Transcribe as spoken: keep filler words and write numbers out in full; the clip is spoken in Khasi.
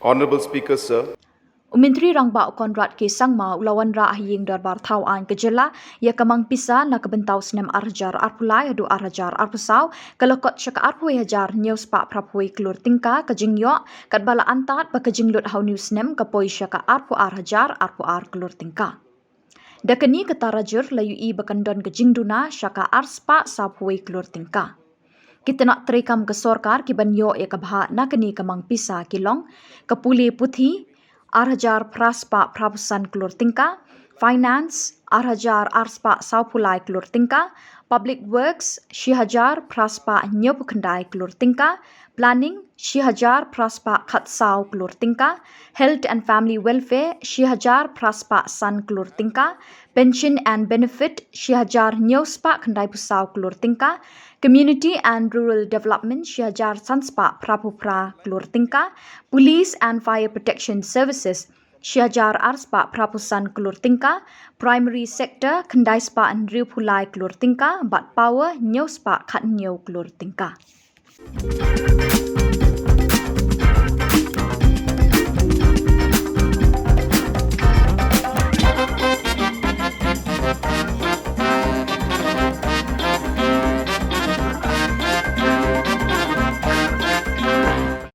Honourable Speaker, sir. U Myntri Rangbah Conrad K Sangma u la wanrah ha ïing dorbar thaw aiñ ka jylla ïa ka mang pisa na ka bynta u snem ar hajar arphew lai haduh ar hajar arphew saw, ka la kot sha ka arphew wei hajar hynñiew spah phraphew wei klur tyngka ka jingïoh, katba la antad ba ka jinglut ha une u snem ka poi sha ka arphew ar hajar arphew ar klur tyngka. Da kane ka tarajur la ïohi ba kan don ka jingduna sha ka ar spah sawphew wei klur tyngka. Ki tnat treikam ka sorkar ki ban ïoh ïa ka bhah na kane ka mang pisa ki long: ka pule puthi, ar hajar phra spah phraphew san klur tyngka; finance, ar hajar ar spah sawphew lai klur tyngka; public works, shi hajar phra spah hynñiewphew khyndai klur tyngka; planning, shi hajar phra spah khatsaw klur tyngka; health and family welfare, shi hajar phra spah san klur tyngka; pension and benefit, shi hajar hynñiew spah khyndaiphew saw klur tyngka; community and rural development, shi hajar san spah phraphew phra klur tyngka; police and fire protection services, shi hajar ar spah phraphew san klur tyngka; primary sector, khyndai spah hynriewphew lai klur tyngka; bad power, hynñiew spah khathynñiew klur tyngka.